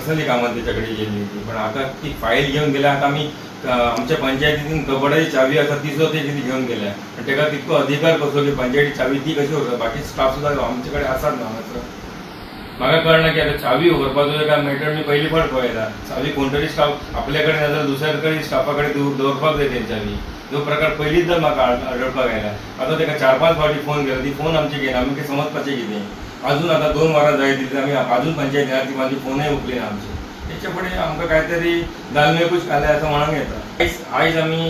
Personally कामान तेच्या कडेन गेल्ली ती. पण आतां ती फायल घेवन गेल्या. आतां आमी आमच्या पंचायतीन कबडाची चावी आसा ती सुद्दां ते घेवन गेल्या आनी तेका तितको अधिकार कसो की पंचायती चावी ती कशी व्हरता. बाकी स्टाफ सुद्दां आमचे कडेन आसात न्हू हांगासर. म्हाका कळना की आतां चावी व्हरपाचो काय मॅटर मी पयली फावट पळयला. चावी कोण तरी स्टाफ आपल्या कडेन नाजाल्यार दुसऱ्या कडेन स्टाफा कडेन दवरपाक जाय तेंच्यांनी. जो प्रकार पयलींच जर म्हाका आढळपाक आयला. आतां तेका 4-5 फावटी फोन केला, ती फोन आमची घेना. आमी समजपाचें कितें. अजून आतां 2 वरां जायत दिली आमी अजून पंचायत येना, ती म्हाजी फोनूय उखली ना आमची. तेच्या फुडें आमकां काय तरी दाल में कुछ काला असं म्हणूंक येता. आयज आमी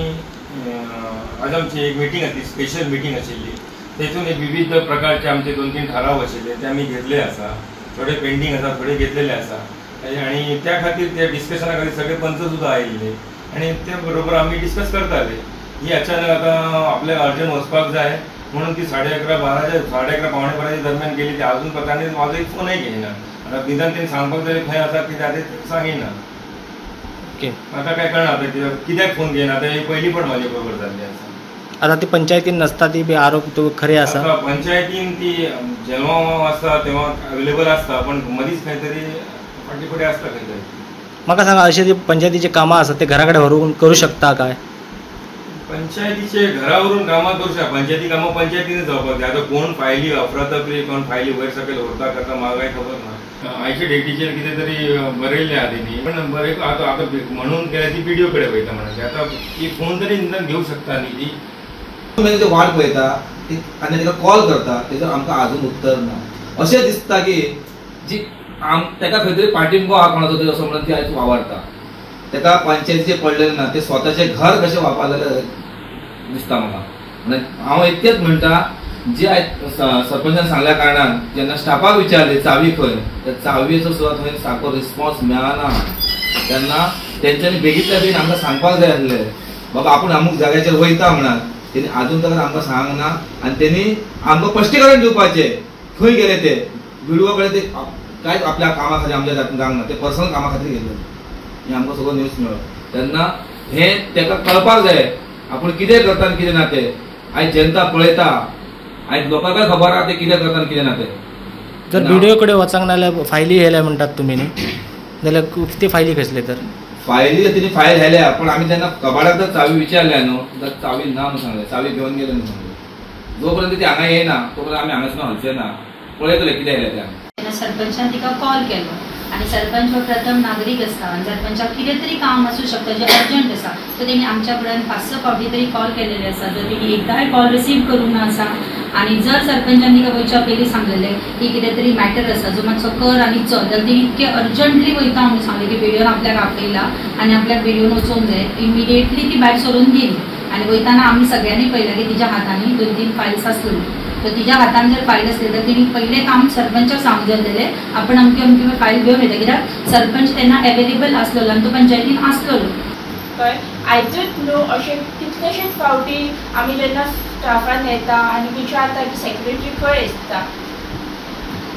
आज आमची एक मिटींग आसली, स्पेशल मिटींग आशिल्ली. तेतून एक विविध प्रकारचे आमचे 2-3 ठराव आशिल्ले ते आमी घेतले आसा. थोडे पेंडींग आसा, थोडे घेतलेले आसा. आनी त्या खातीर त्या डिस्कशना खातीर सगळे पंच सुद्दां आयिल्ले आनी त्या बरोबर आमी डिस्कस करताले. ही अचानक आतां आपल्याक अर्जंट वचपाक जाय म्हणून ती 11:30 11:30 11:45 दरम्यान गेली. ती अजून ताणें म्हाजो एक फोनय घेयना. आतां निदान तेणी सांगपाक जाय खंय आसा कितें तें सांगिना. ओके, म्हाका काय कळना आतां कित्याक फोन घेयना. आतां ही पयली फावट म्हाजे बरोबर जाल्ली आसा. आतां ती पंचायतीन नासता ती बी आरोप तो खरे आसा. पंचायतीन ती जेव्हा आसता तेव्हा अवेलेबल आसता, पण मदींच खंय तरी फाटीं फुडें आसता खंय तरी. म्हाका सांगा, अशें जी पंचायतीची कामां आसा ते घरा कडेन व्हरून करूं शकता काय? पंचायतीचे घरा व्हरून कामां करूं शकता. पंचायती कामां पंचायतीन जावपाक जाय. आतां कोण फायली अफरातफरी, कोण फायली वयर सकयल व्हरता करता म्हाका कांय खबर ना. आयच्या डेटीचेर कितें तरी बरयल्लें आहा तेणी, पण बरें आतां आतां म्हणून केल्या ती बीडीओ कडेन वयता म्हणून आतां ती फोन तरी निदान घेवंक शकता न्ही ती. ते वाट पळयता आनी ताका कॉल करता, तेजो आमकां आजून उत्तर ना. अशें दिसता की जी ताका खंय तरी पाठिंबो आहा कोणाचो तरी असो म्हणून ती आयज वावरता. ताका पंचायतीचें पडलेलें ना, ते स्वताचें घर कशें वापरलेलें दिसता म्हाका. हांव इतकेंच म्हणटा, जे आयज सरपंचान सांगल्या कारणान जेन्ना स्टाफाक विचारले चावी खंय, त्या चावयेचो सुद्दां थंय सारको रिस्पॉन्स मेळना. तेन्ना तेंच्यांनी बेगीतल्या बेगीन आमकां सांगपाक जाय आसलें, बाबा आपूण अमूक जाग्याचेर वयता म्हणान. तेणी आजून तक आमकां सांगना ना आनी तेणी आमकां स्पश्टीकरण दिवपाचें खंय गेले ते. बिडवो कडेन ते कांयच आपल्या कामा खातीर आमच्या जावंक ना, ते पर्सनल कामा खातीर गेल्ले हें आमकां सगळो न्यूज मेळ्ळो. तेन्ना हें ताका कळपाक जाय आपूण कितें करता आनी कितें ना तें. आयज जनता पळयता, आयज लोकांकय खबर आहा ते कितें करता आनी कितें ना तें. जर बिडीओ कडेन वचूंक ना जाल्यार फायली व्हेल्या म्हणटात तुमी न्ही, जाल्यार ती फायली कसले तर? फायली तिने फायल व्हेल्या, पण आमी जेन्ना कबाडाक जर चावी विचारल्या न्हू तर चावी ना म्हणून सांगलें, चावी घेवन गेले म्हणून सांगलें. जो पर्यंत ती हांगा येना तो पर्यंत आमी हांगासून हलचे ना, पळयतले कितें येयलें तें आमी. तेन्ना सरपंचान तिका कॉल केलो आनी सरपंच हो प्रथम नागरीक आसता आनी सरपंचाक कितें तरी काम आसूं शकता जें अर्जंट आसा, सो तेणी आमच्या फुड्यान 5-6 फावटी तरी कॉल केलेले आसा. जर तेणी एकदांय कॉल रिसीव करूंक ना आसा आनी जर सरपंचान तिका वयच्या पयलीं सांगलेलें की कितें तरी मॅटर आसा जो मातसो कर आनी चल, जाल्यार तेणी इतकें अर्जंटली वयता म्हणून सांगलें की बिडिओन आपल्याक आपयला आनी आपल्याक बिडिओन वचोंक जाय. इमिडिएटली ती भायर सरून गेली आनी वयताना आमी सगळ्यांनी पळयलें की तिच्या हातांनी 2-3 फायल्स आसल्यो. तर तिच्या हातान जर फायल आसली तर तिणी पयलें काम सरपंचाक सांगूंक जाय आसलेलें आपण अमकी अमकी फायल घेवन येता, कित्याक सरपंच तेन्ना एवेलेबल आसलेलो आनी तो पंचायतीन आसलेलो. कळ्ळें, आयजूच न्हू अशें कितलेशेच फावटी आमी जेन्ना स्टाफान येता आनी विचारता की सेक्रेटरी खंय आसता,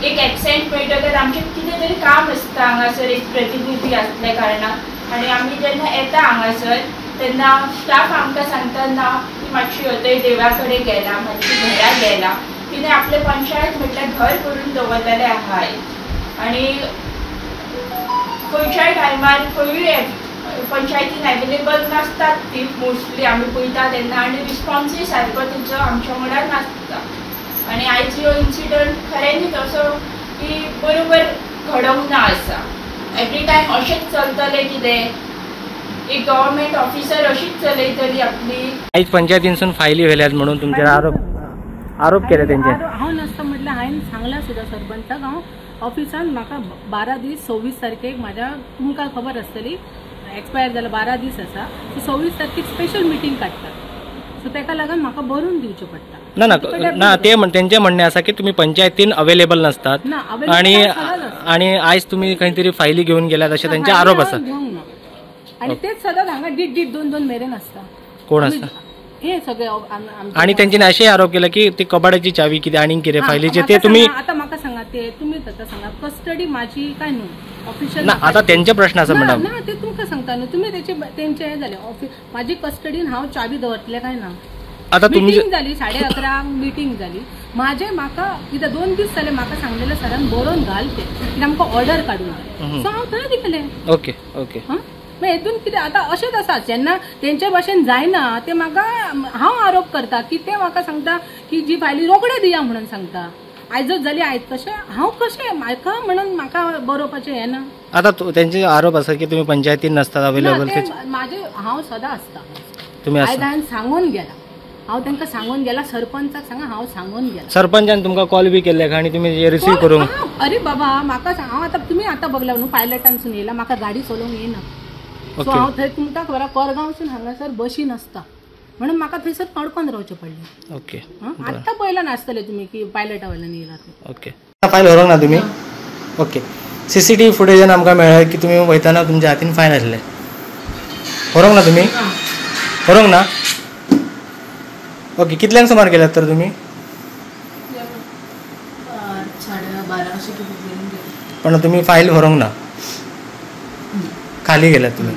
एक एबसेंट मेळटकच आमचें कितें तरी काम आसता हांगासर एक प्रतिनिधी आसल्या कारणान. आनी आमी जेन्ना येता हांगासर तेन्ना स्टाफ आमकां सांगता ना ती मातशी थंय देवा कडेन गेला, मातशी घरा गेला. तिणें आपलें पंचायत म्हटल्यार घर करून दवरलेलें आहा. आनी खंयच्याय टायमार खंयूय पंचायतीन एवेलेबल नासतात ती मोस्टली आमी पळयता तेन्ना, आनी रिस्पॉन्सूय सारको तेंचो आमच्या वांगडा नासता. आनी आयज हो इन्सिडंट खऱ्यांनीच असो की बरोबर घडोवंक ना आसा. एवरी टायम अशेंच चलतलें कितें, एक गव्हर्मेंट ऑफिसर अशीच चलयतली आपली. आयज पंचायतीनसून फायली व्हेल्यात म्हणून तुमचेर आरोप केले तेंचे. हांव नासता म्हटल्यार हांवें सांगलां सुद्दां सरपंचाक, हांव ऑफिसान म्हाका 12 दीस 26 तारखेक म्हाज्या तुमकां खबर आसतली एक्सपायर जाला 12 दीस आसा, सो 26 तारखेक स्पेशल मिटींग काडटा, सो ताका लागून म्हाका बरोवन दिवचें पडटा. ना ना ना, ते तेंचें म्हणणें आसा की तुमी पंचायतीन अवेलेबल नासतात आनी आनी आयज तुमी खंय तरी फायली घेवन गेल्यात अशें तेंचे आरोप आसा. आनी तेच सदांच हांगा did did 2-2 मेरेन आसता. कोण आसता हे सगळे. आनी तेंच्यांनी अशें आरोप केला की ती कबाडाची चावी कितें आनी कितें फायलीचे ते तुमी आतां म्हाका सांगा, ते तुमी आतां सांगा कस्टडी म्हाजी काय न्हू ऑफिशियल ना. आतां तेंचे प्रश्न आसा मॅडम. ना ते तुमकां सांगता न्हू तुमी तेंचे हें जालें ऑफिस म्हाजी कस्टडीन हांव चावी दवरतलें काय ना. आता मिटींग जाली 11:30 मिटींग जाली. माझे म्हाका कितें 2 दीस जाले म्हाका सांगलेले सरान बरोवन घाल ते कित्याक आमकां ऑर्डर काडून जाय. सो हांव थंय दितलें. Okay okay. हां, मागीर हेतून कितें आतां अशेंच आसा, जेन्ना तेंचे भाशेन जायना ते म्हाका हांव आरोप करता की ते म्हाका सांगता की जी फायली रोखडे दिया म्हणून सांगता. आयजच जाली आयज कशें हांव कशें म्हाका म्हणून म्हाका बरोवपाचें हें ना. आतां तेंचे आरोप आसा की तुमी पंचायतीन नासतात अवेलेबल. म्हाजे हांव सदां आसता. तुमी आयज हांवें सांगून गेला, हांव तांकां सांगून गेला, सरपंचाक सांगा हांव सांगून गेला. सरपंचान तुमकां कॉल बी केल्ले आनी तुमी रिसीव करूंक? अरे बाबा म्हाका हांव आतां तुमी आतां बगला न्हू पायलटानसून येयला, म्हाका गाडी चलोवंक येना. सो हांव थंय तुमकां खबर आसा कोरगांवसून हांगासर बशी नासता म्हणून म्हाका थंयसर कणकोन रावचें पडलें. ओके. आतां पळयला नासतलें तुमी की पायलटा वयल्यान येयला. ओके. फायल व्हरूंक ना तुमी? ओके. सीसीटीव्ही फुटेजान आमकां मेळ्ळें की तुमी वयतना तुमच्या हातीन फायल आसलें. व्हरूंक ना तुमी? व्हरूंक ना? ओके. कितल्यांक सुमार गेल्यात तर तुमी? 12:30. पण तुमी फायल व्हरूंक ना, खाली गेल्यात तुमी.